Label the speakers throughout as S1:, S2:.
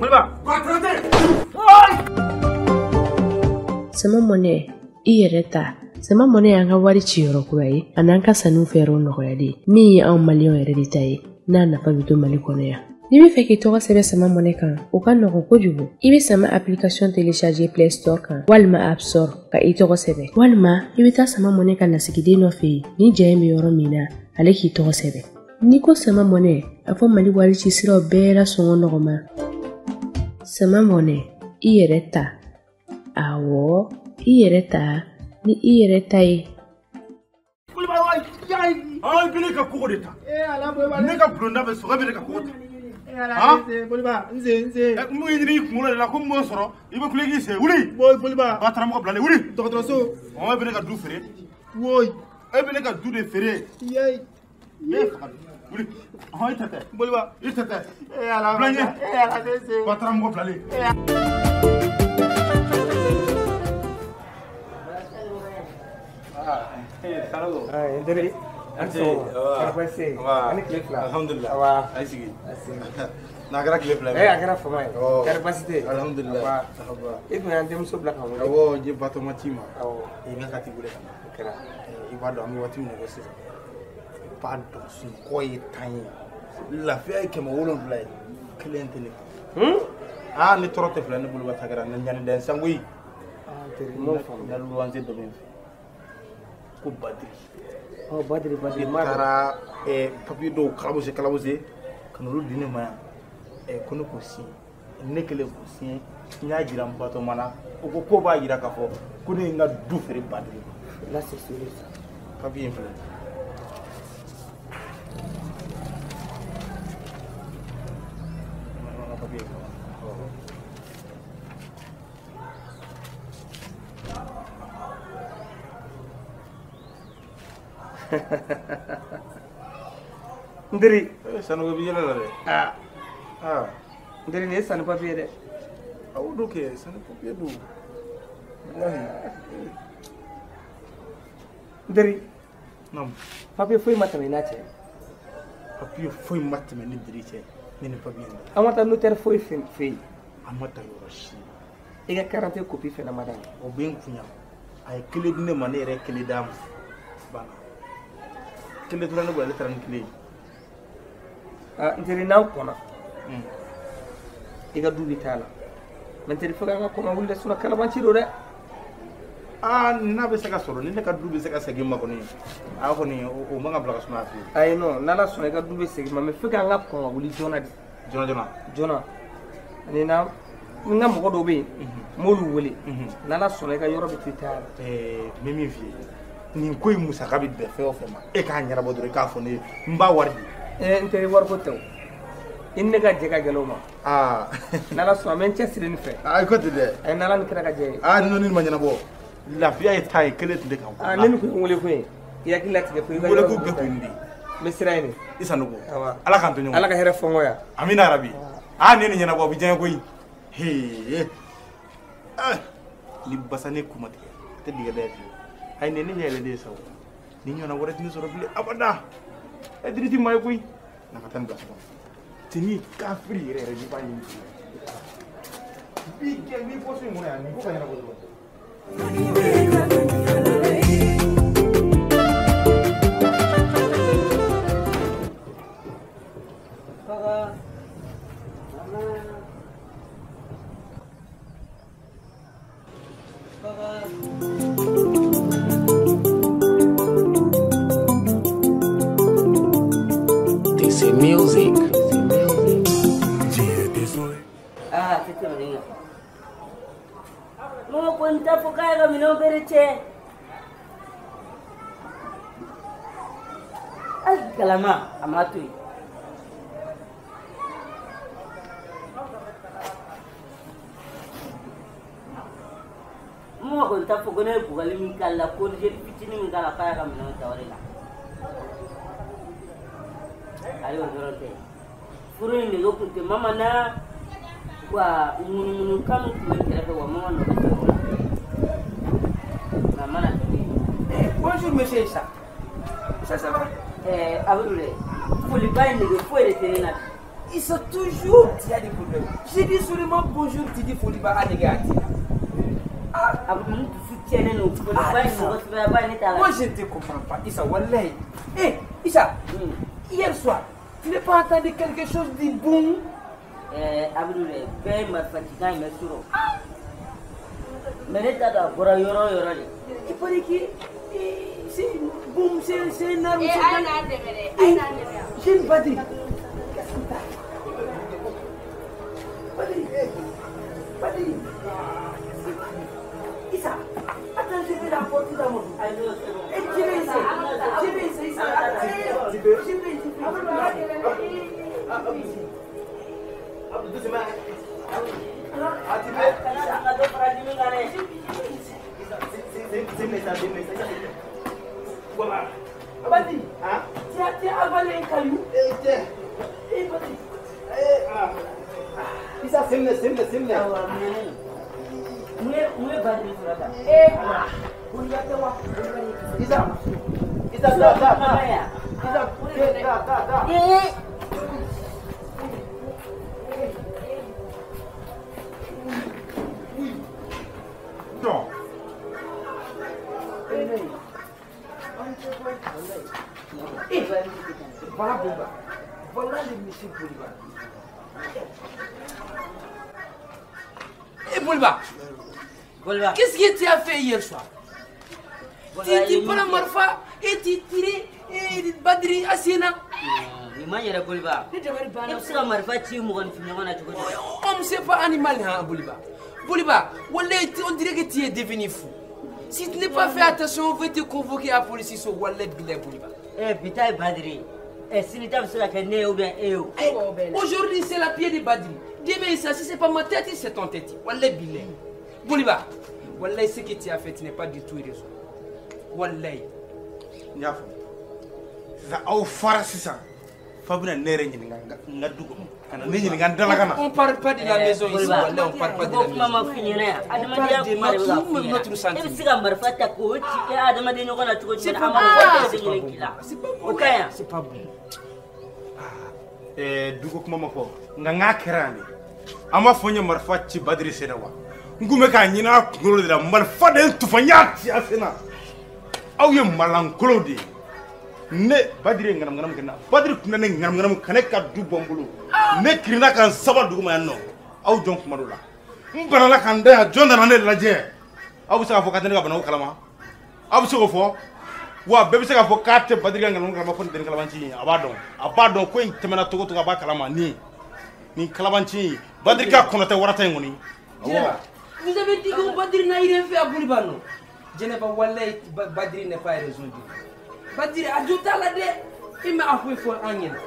S1: Boliba.
S2: Sama Money, i yɛrɛ ta. Sama Money y'an ka wari ci yɔrɔ kura ye, a n'an ka sanu fɛɛrɛw nɔgɔyalen, min ye anw maliyɛnw yɛrɛ de ta ye, n'a nafa bɛ to Mali kɔnɔ yan. N'i bɛ fɛ k'i tɔgɔ sɛbɛn Sama Money kan, o ka nɔgɔn kojugu. I bɛ Sama application télécharger Play Store kan walima App Store ka i tɔgɔ sɛbɛn. Walima i bɛ taa Sama Money ka lasigiden dɔ fɛ yen, ni ja in bɛ yɔrɔ min na, ale k'i tɔgɔ sɛbɛn. N'i ko Sama Money, a fɔ Mali wari ci siraw bɛɛ la sɔngɔ nɔgɔma. Sama Money, i yɛrɛ ta. Awɔ, i yɛrɛ ta ni i yɛrɛ ta ye.
S1: Aw bɛ ne ka kogo de ta. Ne ka bulonda bɛ sɔgɔ bɛ ne ka kogo ta.
S3: Boliba, n sen.
S1: Mun ye ɲini i kunkolo de la ko n b'o sɔrɔ i bɛ kule k'i sen wuli.
S3: Boliba.
S1: Ba taramɔgɔ bilalen wuli.
S3: Dɔgɔtɔrɔso.
S1: Ɔ e bɛ ne ka du feere.
S3: Woyi.
S1: E bɛ ne ka du de feere.
S3: Yeyi.
S1: Ne ye faga wuli. Ɔhɔn i tɛ tɛ.
S3: Boliba.
S1: I tɛ tɛ.
S3: E Ala.
S1: Bila n ɲɛ.
S3: E Ala ne sen.
S1: Ba taramɔgɔ bilalen.
S3: Dere.
S1: Alhamdulillah. Ayi sigi. N'a kɛra tile fila ye.
S3: A kɛra fama ye. Kari baasi tɛ yen.
S1: Alhamdulillah.
S3: I tun y'an denmuso bila ka wele.
S1: Awɔ, n ye Batɔma ci ma.
S3: Awɔ.
S1: I bɛ ka t'i wele ka na.
S3: O kɛra.
S1: I b'a dɔn an bɛ waati min na ko sisan. I b'a dɔn sunɔgɔ ye 10 ye. Lafiya ye 700 ye. Kelen tɛ ne kun. Aa ne tɔɔrɔ tɛ fila ne bolo ba ta kɛra ne ɲani dɛ sangoyi.
S3: Aa teri m'o faamu.
S1: N ka luwanse dɔ bɛ n fɛ. Ko Badiri.
S3: Oh, Badiri.
S1: I taara papiye dɔw kalabose ka n'olu di ne ma yan ko ne k'o signé ne kɛlen k'o signé n y'a jira n Batɔma na o ko k'o b'a jira k'a fɔ ko ne ye n ka du feere Badiri ma.
S3: Là c'est sérieux ça.
S1: Papiye in filɛ. Papiye in filɛ.
S3: N teri.
S1: Sanogo b'i yɛlɛ la dɛ.
S3: Aa. N teri nin ye sanni papiye dɛ.
S1: Awɔ don kɛ sanni papiye don. Walahi.
S3: N teri.
S1: Naamu.
S3: Papiye foyi ma tɛmɛ i n'a cɛ.
S1: Papiye foyi ma tɛmɛ ni Diri cɛ ne ni papiye in.
S3: An ma taa notaire foyi fɛ yen.
S1: An ma taa yɔrɔ si.
S3: I ka carte copie fɛnɛ ma d'a ma.
S1: O bɛ n kun yan. A ye kelen di ne ma ne yɛrɛ ye kelen d'a ma. Banna. Kelen tora ne bolo ale taara ni kelen ye.
S3: N teri n'an kɔnna i ka du bɛ taa la mɛ n teri fo k'an ka kɔn ka wuli dɛ sinɔn kalabanci don dɛ.
S1: Aa n'a bɛ se ka sɔrɔ ni ne ka du bɛ se ka segin ma kɔni a kɔni o man ka bila ka sumaya fiyewu.
S3: Ayi non n'Ala sɔnna i ka du bɛ segin ma mɛ fo k'an ka kɔn ka wuli joona de.
S1: Joona.
S3: Joona ani na n ka mɔgɔ dɔw bɛ yen n b'olu wele n'Ala sɔnna i ka yɔrɔ bɛ to i ta la.
S1: N bɛ min f'i ye nin ko in musaka bɛ bɛn fɛn o fɛn ma e k'a ɲɛnabɔ dɔrɔn i k'a fɔ ne ye n b'a wari di.
S3: N teri wariko tɛ o i ni ne ka jɛ ka gɛlɛn o ma.
S1: Aa
S3: n'Ala sɔnna n bɛ n cɛsiri nin fɛ.
S1: Aa i ko ten dɛ.
S3: Ayi n'Ala ni kira ka jɛ ye.
S1: Aa ni ma ɲɛnabɔ lafiya ye 10 ye kelen tun tɛ kan.
S3: Aa ne ni kun ye n wele ko ye i hakili latigɛ ko i ka
S1: yɔrɔ wele ko bɛɛ kun ye nin de ye.
S3: N bɛ sira ɲini.
S1: I Sanogo. Ala k'an to ɲɔgɔn.
S3: Ala ka hɛrɛ fɔ n kɔ yan.
S1: Amina yarabi. Aa ni nin ɲɛnabɔ o bɛ diya n ye koyi. Hee ni basa ne kuma tigɛ a tɛ dingɛ dayɛlɛ fiyewu. Ayi nin ye ne ɲɛ yɛlɛlen ye sa o ni ɲɔgɔnna wɛrɛ tɛ ne sɔrɔ bilen abada e Diri ti maa ye koyi na ka taa nin bila so kɔnɔ cɛnin kafiri yɛrɛ yɛrɛ n'i b'a ɲini bi kɛ n'i bɔ so in kɔnɔ yan nin ko ka ɲɛnabɔ dɔrɔn.
S4: Music.
S5: Ah, tete maninga. Mo ko nta fo ka ga minɛnw bɛɛ de cɛ. Hali galama a ma to yen. Mo ko nta fo ko ne ye bugali min k'a la ko jeli fitinin min k'a la k'a y'a ka minɛnw ta o de la. Ale o dɔrɔn tɛ furu in nege kun tɛ mama na wa ŋunuŋunukan min tun bɛ kɛrɛfɛ wa mama nɔ bɛ tɛ o la nka a mana kɛ.
S3: Bonjour monsieur Issa. Ça va?
S5: Abudu dɛ foliba in nege foyi de tɛ ne na bi.
S3: Issa, toujours, tu as des problèmes. J'ai dit seulement bonjour, tu dis Foliba a négati. Ah, moi je ne te comprends pas, Issa, wallahi. Hé, Issa, hier soir, tu n'as pas entendu quelque chose de bon?
S5: Abdou, ben marifa cikan in bɛ sɔrɔ. Mais ne t'a dɔn a bɔra yɔrɔ o yɔrɔ de.
S3: Il paraît que c'est boum, c'est une arme.
S6: Eh, a n'a dɛmɛ dɛ, a n'a dɛmɛ.
S3: Jeune Badri, qu'est-ce que t'as? Badri, Badri, Issa, attends, je vais l'apporter dans mon dos. Et je vais essayer, je vais essayer, Issa. Je vais, je vais, je vais.
S1: Doucement.
S3: Voilà. Badri, hein? Tu as avalé un caillou. Eh, Badri.
S1: Eh, ah. Issa, c'est mieux, c'est mieux, c'est mieux.
S5: Mun ye Badri sɔrɔ tan?
S3: Eh,
S1: Issa, Issa, da, da, da. Issa, da, da, da.
S5: Eh.
S1: Non.
S3: Eh, voilà Boba. Voilà le monsieur Boliba. Eh Boliba,
S5: Boliba.
S3: Qu'est-ce que tu as fait hier soir? Tu prends Marfa et tu tires et Badri Asena.
S5: Ni ma yɛrɛ Boliba. E bɛ se ka marifa ci mɔgɔninfin ɲɔgɔn na cogo di?
S3: Homme, c'est pas animal, hein, Boliba. Boliba, wallahi, on dirait que tu es devenu fou. Si tu n'es pas fait attention, on veut te convoquer à la police sur wallahi billahi Boliba.
S5: Eh, bi ta ye Badri. Eh, sini ta bɛ se ka kɛ ne ye ou bien e ye o.
S3: Aujourd'hui, c'est la pied de Badri. Demain, ça, si c'est pas ma tête, c'est ton tête. Wallahi billahi. Boliba, wallahi, ce que tu as fait, tu n'es pas du tout raison. Wallahi.
S1: N y'a faamu. Sisan aw fara sisan. Fa bɛna ne yɛrɛ ɲininka n ka du kɔnɔ. Ka na ne ɲininka n dalakan na.
S3: On parle pas de la maison ici, wallahi, on parle pas de la
S5: Ko kuma ma
S3: maison.
S5: f'i ɲɛna yan. Adamadenya kuma de bɛ ka f'i ɲɛna.
S3: Notre
S5: E bɛ
S3: sentiment.
S5: se ka marifa ta k'o ci e adamaden ɲɔgɔn na cogo
S3: C'est
S5: jumɛn
S3: pas
S5: na? A
S3: bon.
S5: ma mɔgɔ
S3: C'est
S5: tɛ
S3: pas
S5: ɲini
S3: bon.
S5: k'i la.
S3: C'est pas
S5: O
S3: bon.
S5: ka ɲi yan.
S3: C'est pas bon.
S1: Ɛɛ, duko kuma ma fɔ nka n k'a kɛra yan de. An b'a fɔ n ye marifa ci Badiri sen na wa? N kun bɛ k'a ɲini a kunkolo de la, marifa de ye n tufa, n y'a ci a sen na. Aw ye malankolow de ye. Ne Badiri ye ŋanamu-ŋanamu kɛ n na. Badiri tun bɛ ne ŋanamu-ŋanamu ka ne ka du bɔ n bolo. Ne kirinna ka n saba dugu ma yan nɔ. Aw jɔn kuma dɔ la. N banana ka n da yan, jɔn nana ne lajɛ? Aw bɛ se k'a fɔ k'a tɛ ne ka banako kalama? Aw bɛ se k'o fɔ? Wa bɛɛ bɛ se k'a fɔ k'a tɛ Badiri ka ŋanamu kalama fo nin tɛ ni kalabanci in ye. A b'a dɔn. A b'a dɔn ko in tɛmɛna cogo o cogo, a b'a kalama nin kalabanci in. Badiri ka kɔnɔ tɛ warata in kɔni. Awɔ.
S3: Djeneba, vous avez dit que Badri n'a rien fait à Boliba, non? Djeneba, wallahi, Badri n'est pas raison du tout. Badri, a jo t'a la dɛ. Il m'a avoué fort en ɲɛna.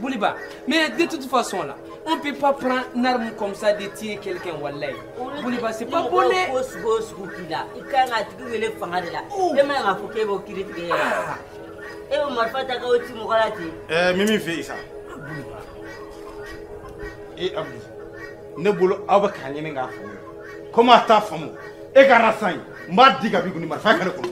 S3: Boliba, mais de toute façon là, on ne peut pas prendre une arme comme ça de tirer quelqu'un, wallahi. Boliba, c'est pas bon dɛ.
S5: Ko sugu o sugu k'i la, i kan k'a tigi wele fanga de la. E man kan k'a fɔ k'e b'o kiiri tigɛ e yɛrɛ ye. E bɛ marifa ta k'o ci mɔgɔ la ten.
S1: Ɛɛ, n bɛ min fɛ Isa. E Abdu, ne bolo aw bɛ k'a ɲini k'a faamu. Komi a t'a faamu, e ka rasa in, n b'a di ka b'i kun ni marifa kɛ ne kɔnɔ.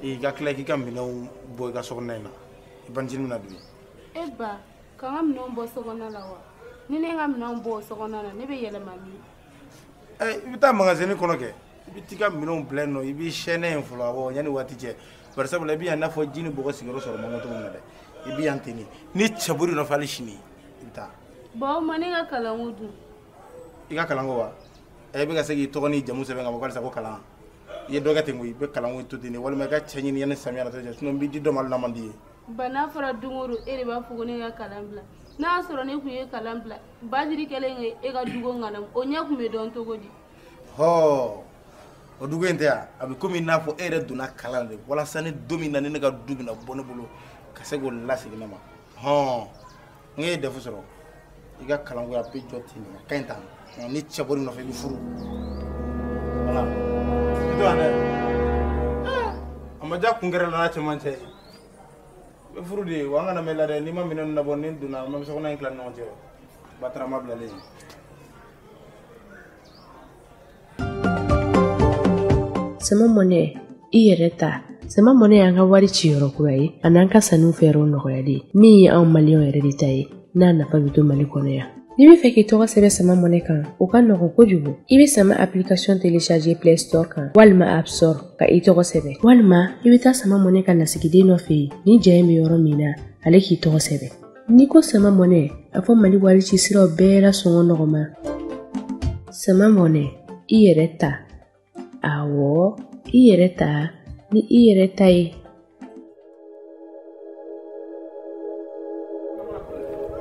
S1: I ka tila k'i ka minɛnw bɔ i ka sokɔnɔna in na, i banicinin bɛna don yen.
S6: E ba, ka n ka minɛnw bɔ sokɔnɔ la wa? Ni ne ka minɛnw bɔ sokɔnɔ la, ne bɛ yɛlɛma min?
S1: Ɛ, i bɛ taa magasin kɔnɔ kɛ, i bɛ t'i ka minɛnw bila yen nɔ, i b'i sɛnɛ yen fɔlɔ, awɔ, yanni waati cɛ. Bari sabula i bɛ yan i n'a fɔ ji ni bɔgɔ sigiyɔrɔ sɔrɔ man go cogo min na dɛ, i bɛ yan ten de. Ni cɛ bɔr'i nɔfɛ hali sini, i bɛ taa.
S6: Bon, o ma ne ka kalanko dun?
S1: I ka kalanko wa? Ɛ, i bɛ ka se k'i tɔgɔ n'i jamu sɛbɛn ka bɔ halisa ko kalan. I ye dɔ kɛ ten koyi, i bɛ kalanko to ten de, walima i ka cɛ ɲini yanni samiya natɔ cɛ, sinon n b'i di dɔ ma hali n'a man d'i ye.
S6: Ba, n'a fɔra don o don e de b'a fɔ ko ne ka kalan bila. N'a y'a sɔrɔ ne kun ye kalan bila, Badiri kɛlen k'e ka duko ŋanamu, o ɲɛ kun bɛ dɔn cogo di?
S1: Hɔɔ, o dugu in tɛ yan, a bɛ komi i n'a fɔ e yɛrɛ donna kalan de walasa ni don min na ni ne ka du bɛna bɔ ne bolo ka se k'o lasegin ne ma. Hɔn, n ye DEF sɔrɔ, i ka kalanko a bɛ jɔ ten de, a ka ɲi tan. Ni cɛ bɔr'i nɔfɛ i bɛ furu. Voilà. I to yan dɛ. A ma diya kun kɛra la n'a cɛmancɛ ye. I bɛ furu de wa, an kana mɛn i la dɛ, n'i ma minɛn ninnu labɔ ni n donna an bɛ sokɔnɔ in tila ni ɲɔgɔn cɛ. Batarama bilalen.
S2: Sama Money, i yɛrɛ ta. Sama Money y'an ka wari ciyɔrɔ kura ye a n'an ka sanniw fɛɛrɛw nɔgɔyalen min ye anw maliyɛnw yɛrɛ de ta ye n'a nafa bɛ to Mali kɔnɔ yan. N'i bɛ fɛ k'i tɔgɔ sɛbɛn Sama Money kan, o ka nɔgɔn kojugu. I bɛ Sama application télécharger Play Store kan walima App Store ka i tɔgɔ sɛbɛn. Walima i bɛ taa Sama Money ka lasigiden dɔ fɛ yen ni ja in bɛ yɔrɔ min na, ale k'i tɔgɔ sɛbɛn. N'i ko Sama Money, a fɔ Mali wari ci siraw bɛɛ la sɔngɔ nɔgɔma. Sama Money, i yɛrɛ ta. Awɔ, i yɛrɛ ta ni i yɛrɛ ta ye.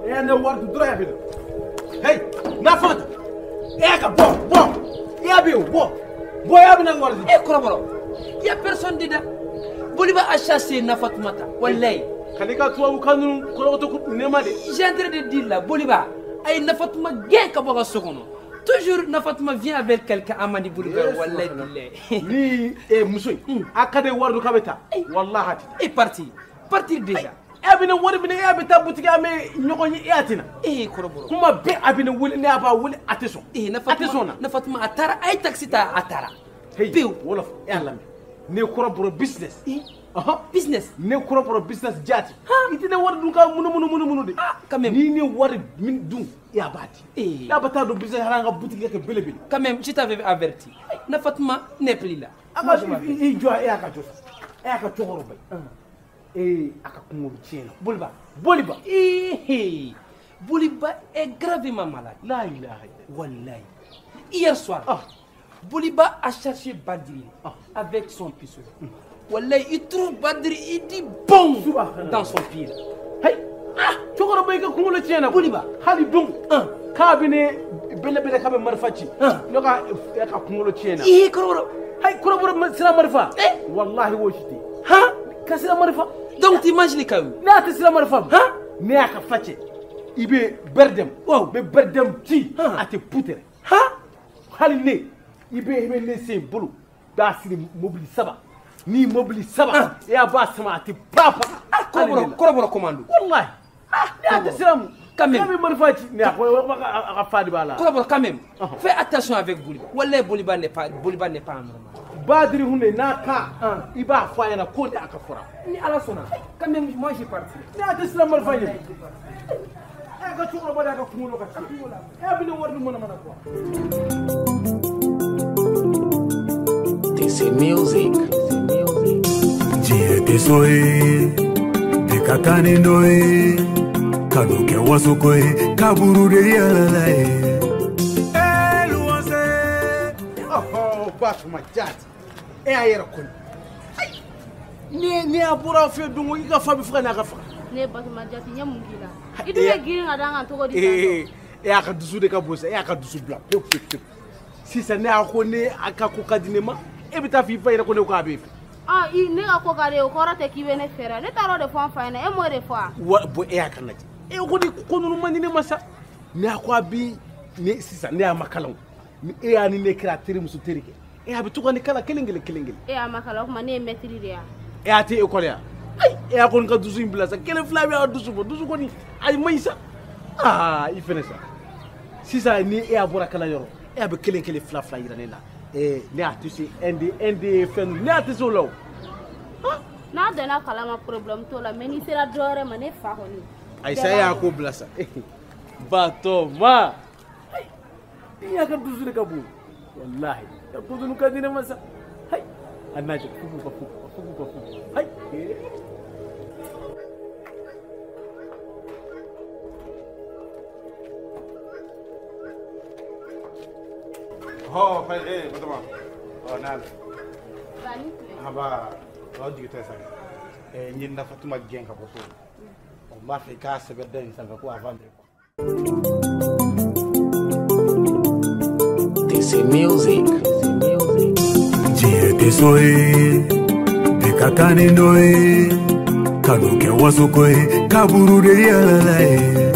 S1: Ne wari dun dɔrɔn ya bɛ na. Hey, n'a fɔ e ka bɔ bɔ i y'a bɛ yen bɔ bɔ i y'a bɛ na wari di.
S3: E kɔrɔbɔrɔ, y a personne dedans. Boliba a chassé Nafatumata, wallahi.
S1: Kan'i ka tubabukan ninnu kɔrɔbɔtɔ ne ma de.
S3: J'ai en train de dire là, Boliba a ye Nafatuma gɛn ka bɔ a ka so kɔnɔ. Toujours Nafatuma vient avec quelqu'un Amadi Boliba, wallahi billahi.
S1: Ni muso in, a ka di wari dun k'a bɛ taa, wallahi a tɛ taa.
S3: E parti, partir déjà.
S1: E bɛ ne wari minɛ e bɛ taa butigi an bɛ ɲɔgɔn ye e a tɛ na.
S3: Ee kɔrɔbɔrɔ.
S1: Kuma bɛɛ a bɛ ne wele ne b'a wele a tɛ sɔn.
S3: Ee
S1: a tɛ sɔn na.
S3: Nafatuma a taara a ye taxi ta a taara.
S1: Pewu. Wolof e y'a lamɛn. Ne kɔrɔbɔrɔ business.
S3: Business.
S1: Ne kɔrɔbɔrɔ business jaati. I tɛ ne wari dun ka munumunu munumunu de.
S3: Quand même.
S1: Ni ne wari min dun e a b'a di. Ee. N'a bɛ taa don business hali an ka butigi kɛ belebele.
S3: Quand même je t'avais averti. Nafatuma n'est plus là.
S1: A ka i jɔ e y'a ka jɔ. E y'a ka cɛkɔrɔba ye. A ka kunkolo tiɲɛna.
S3: Boliba.
S1: Boliba.
S3: Eh, Boliba est gravement malade.
S1: La ilaha illallah.
S3: Wallahi. Hier soir, Boliba a cherché Badri avec son pistolet. Wallahi, il trouve Badri, il dit bon dans son pied.
S1: Hey, cɛkɔrɔba i ka kunkolo tiɲɛna.
S3: Boliba.
S1: Hali don. K'a bɛ ne belebele k'a bɛ marifa ci. Ne ka e ka kunkolo tiɲɛna.
S3: Ee kɔrɔbɔrɔ.
S1: Hey, kɔrɔbɔrɔ sira marifa. Wallahi o si tɛ.
S3: Han?
S1: Ka sira marifa.
S3: Donc tu manges les cailloux.
S1: Ne y'a tɛ sira marifa ma. Ne y'a ka fa cɛ. I bɛ bɛrɛdɛm. N bɛ bɛrɛdɛm ci. A tɛ putere. Hali ne i bɛ ne sen bolo. B'a siri mobili saba. Ni mobili saba. E y'a b'a sama a tɛ pa pa.
S3: Kɔrɔbɔrɔ kɔrɔbɔrɔ commando.
S1: Wallahi. Ne y'a tɛ sira mu.
S3: Quand même.
S1: Ne bɛ marifa ci. Ne a ka fa de b'a la.
S3: Kɔrɔbɔrɔ quand même. Fais attention avec Boliba. Wallahi Boliba n'est pas normal.
S1: Badiri hunde n'a ka i b'a fɔ a ɲɛna ko de a ka fɔra.
S3: Ni Ala sɔnna. Quand même moi j'ai parti.
S1: Ne y'a tɛ sira marifa ɲɛ. E ka cɛkɔrɔba de y'a ka kunkolo ka ci. E bɛ ne wari dun mana mana quoi.
S4: This is music.
S7: Diɲɛ tɛ so ye, bɛɛ ka kan ni dɔ ye, kanu kɛ wasoko ye, kaburu de yɛlɛla ye.
S1: Batuma jaati e y'a yɛrɛ kɔni ni a bɔra aw fɛ don i ka fa bɛ faga n'a ka faga.
S6: Ne Batuma jaati n ye mun k'i la i dun bɛ girin ka da n kan cogo di.
S1: E y'a ka dusu de ka bon sa e y'a ka dusu bila pewu pewu pewu sisan ne y'a ko ne a ka ko ka di ne ma e bɛ taa f'i fa yɛrɛ ko ne ko a b'e fɛ.
S6: Ne ka ko ka di o kɔrɔ tɛ k'i bɛ ne fɛ ne taara o de fɔ n fa ɲɛna e m'o de fɔ wa.
S1: Wa bon e y'a ka lajɛ e ko ni ko ninnu man di ne ma sa ne a ko a bi ne sisan ne y'a ma kalan ni e y'a ni ne kɛra terimuso teri kɛ. E a bɛ to ka ne kala kelen kelen kelen kelen.
S6: E y'a ma kalan o tuma ne ye mɛtiri de ye.
S1: E a tɛ ekɔli yan. Ayi e y'a kɔni ka dusu in bila sa kelen fila bɛ a dusu bɔ dusu kɔni ayi ma ɲi sa. Aa i fɛnɛ sa sisan ni e y'a bɔra kalanyɔrɔ e a bɛ kelen kelen fila fila yira ne la ne a tɛ se ND fɛn ninnu ne a tɛ se o la o.
S6: N'a donna kalan ma problème t'o la mais n'i sera dɔ wɛrɛ ma ne fa kɔni.
S1: Ayi sa e y'a ko bila sa. Batoma. I y'a ka dusu de ka bon. Wallahi. Ko ninnu ka di ne ma sa. Hayi. A n'a jɛ fugu ka fugu fugu ka fugu. Hayi.
S8: Ho, Batuma. Oh, nal. Aba, o jigi tɛ sa. N ye Nafatuma gɛn ka bɔ so. N b'a fɛ i k'a sɛbɛn da in sanfɛ ko avant de quoi.
S4: This is music.
S7: Diɲɛ tɛ so ye, bɛɛ ka kan ni dɔ ye, kanu kɛ wasoko ye, kaburu de yɛlɛla ye.